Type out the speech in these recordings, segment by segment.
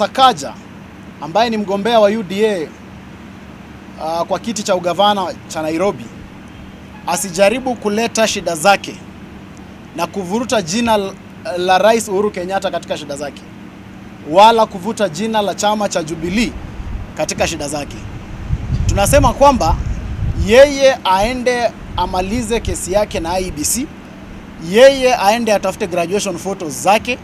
Sakaja ambaye ni mgombea wa UDA kwa kiti cha ugavana cha Nairobi asijaribu kuleta shida zake na kuvuruta jina la Rais Uhuru Kenyatta katika shida zake, wala kuvuta jina la chama cha Jubilee katika shida zake. Tunasema kwamba yeye aende amalize kesi yake na IEBC, yeye aende atafute graduation photos zake,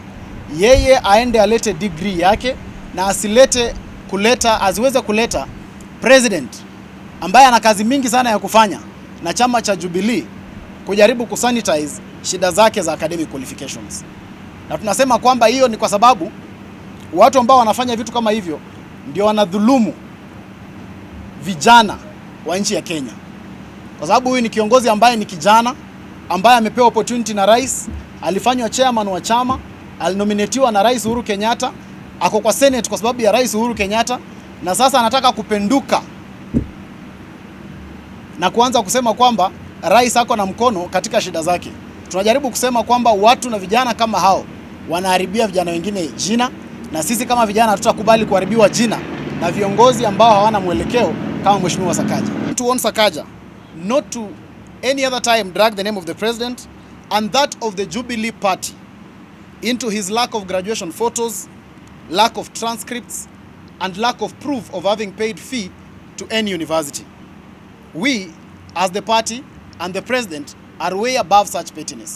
yeye aende alete degree yake na asilete kuleta asiweze kuleta president ambaye ana kazi mingi sana ya kufanya na chama cha Jubilee kujaribu kusanitize shida zake za academic qualifications. Na tunasema kwamba hiyo ni kwa sababu watu ambao wanafanya vitu kama hivyo ndio wanadhulumu vijana wa nchi ya Kenya, kwa sababu huyu ni kiongozi ambaye ni kijana ambaye amepewa opportunity na rais, alifanywa chairman wa chama, alinominatiwa na Rais Uhuru Kenyatta, ako kwa Senate kwa sababu ya Rais Uhuru Kenyatta, na sasa anataka kupenduka na kuanza kusema kwamba rais ako na mkono katika shida zake. Tunajaribu kusema kwamba watu na vijana kama hao wanaharibia vijana wengine jina, na sisi kama vijana hatutakubali kuharibiwa jina na viongozi ambao hawana mwelekeo kama Mheshimiwa Sakaja. To warn Sakaja not to any other time drag the name of the president and that of the Jubilee Party into his lack of graduation photos, lack of transcripts, and lack of proof of having paid fee to any university. We, as the party and the president, are way above such pettiness.